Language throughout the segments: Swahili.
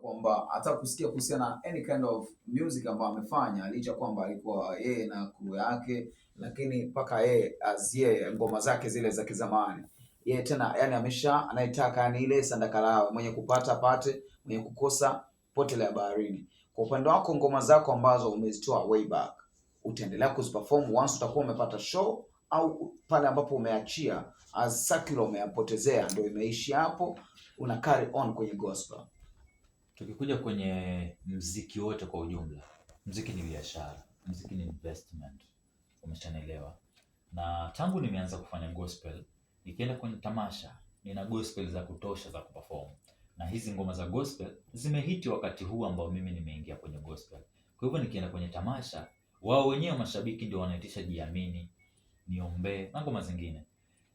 Kwamba hata kusikia kuhusiana na any kind of music ambayo amefanya, licha kwamba alikuwa yeye na crew yake, lakini mpaka yeye as yeye ngoma zake zile za kizamani, yeye tena yani amesha anayetaka yani ile sandakalawe, mwenye kupata apate, mwenye kukosa potelea baharini. Kwa upande wako, ngoma zako ambazo umezitoa way back utaendelea kuziperform once utakuwa umepata show, au pale ambapo umeachia as secular umeyapotezea, ndio imeishi hapo, una carry on kwenye gospel? Tukikuja kwenye mziki wote kwa ujumla, mziki ni biashara, mziki ni investment, umeshanielewa. Na tangu nimeanza kufanya gospel, nikienda kwenye tamasha, nina gospel za kutosha za kuperform, na hizi ngoma za gospel zimehiti wakati huu ambao mimi nimeingia kwenye gospel. Kwa hivyo nikienda kwenye tamasha, wao wenyewe mashabiki ndio wanaitisha Jiamini, Niombee na ngoma zingine.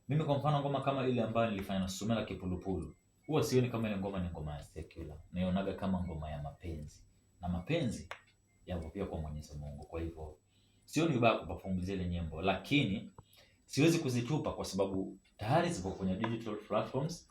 Mimi kwa mfano, ngoma kama ile ambayo nilifanya na Sumela Kipulupulu, huwa sioni kama ile ngoma ni ngoma ya secular, naionaga kama ngoma ya mapenzi, na mapenzi yapo pia kwa Mwenyezi Mungu. Kwa hivyo sioni ubaya kuperform zile nyimbo, lakini siwezi kuzitupa kwa sababu tayari zipo kwenye digital platforms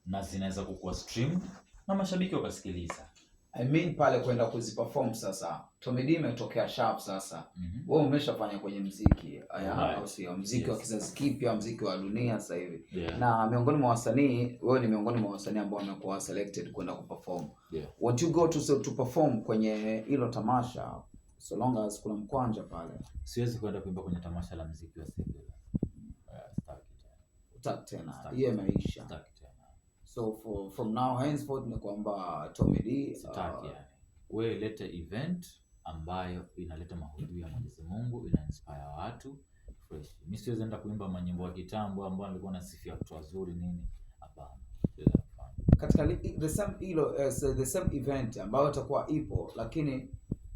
na zinaweza kukuwa streamed na mashabiki wakasikiliza. I mean, pale kwenda kuziperform sasa. Tommy D imetokea sharp sasa. Wewe umeshafanya kwenye mziki aya, au sio? Mziki wa kizazi kipya, mziki wa dunia sasa hivi. Na miongoni mwa wasanii, wewe ni miongoni mwa wasanii ambao wamekuwa selected kwenda kuperform. Want you go to perform kwenye hilo tamasha so long as kuna mkwanja pale? Siwezi kwenda kuimba kwenye tamasha la mziki wa secular. Sitaki tena. Utaki tena. Sitaki. Hiyo imeisha. Sitaki tena. So from now henceforth ni kwamba Tommy D Sitaki yani. Wewe lete event ambayo inaleta mahudhui ya Mwenyezi Mungu, ina inspire watu fresh. Mimi siwezi enda kuimba manyimbo ya kitambo ambayo nilikuwa nasifia watu wazuri nini. Hapana. Siwezi kufanya. Katika the same hilo the same event ambayo itakuwa ipo, lakini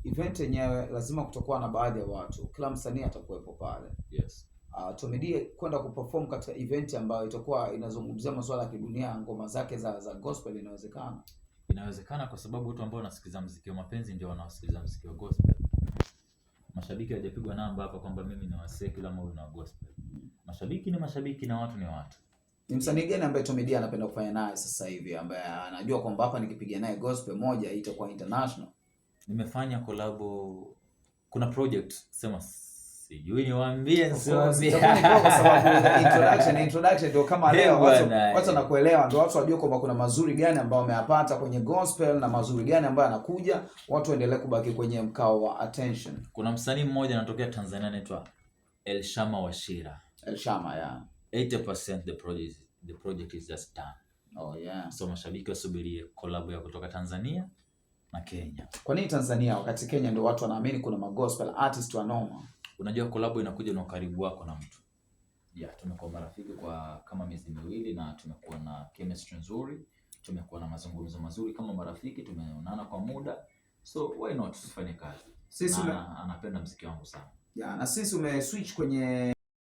event yenyewe lazima kutakuwa na baadhi ya watu, kila msanii atakuwepo pale. Tommy D kwenda kuperform katika event ambayo itakuwa inazungumzia masuala ya kidunia, ngoma zake za gospel, inawezekana? Inawezekana kwa sababu watu ambao wanasikiliza mziki wa mapenzi ndio wanaosikiliza mziki wa gospel. Mashabiki hawajapigwa namba hapa kwamba mimi ni wa secular ama huyu ni wa gospel. Mashabiki ni mashabiki na watu ni watu. Ni msanii gani ambaye Tommy D anapenda kufanya naye sasa hivi, ambaye anajua kwamba hapa nikipiga naye gospel moja itakuwa international? Nimefanya collabo, kuna project, sema sijui niwaambie Of course, nisiwaambie. itakuwa ni poa kwa sababu the introduction ndio kama leo watu Bwana, watu wanakuelewa, ndio watu wajue kwamba kuna mazuri gani ambayo wameyapata kwenye gospel na mazuri gani ambayo yanakuja, watu waendelee kubaki kwenye mkao wa attention. Kuna msanii mmoja anatokea Tanzania anaitwa Elshama Washira. Elshama, yeah. 80% the project is just done. So mashabiki wasubirie collab ya kutoka Tanzania na Kenya. Kwa nini Tanzania wakati Kenya ndio watu wanaamini kuna magospel artist wa noma? Unajua collab inakuja na ukaribu wako na mtu. Yeah, tumekuwa marafiki kwa kama miezi 2 na tumekuwa na chemistry nzuri, tumekuwa na mazungumzo mazuri kama marafiki, tumeonana kwa muda. So why not tufanye kazi? Sisi Na anapenda mziki wangu sana. Yeah, na sisi ume switch kwenye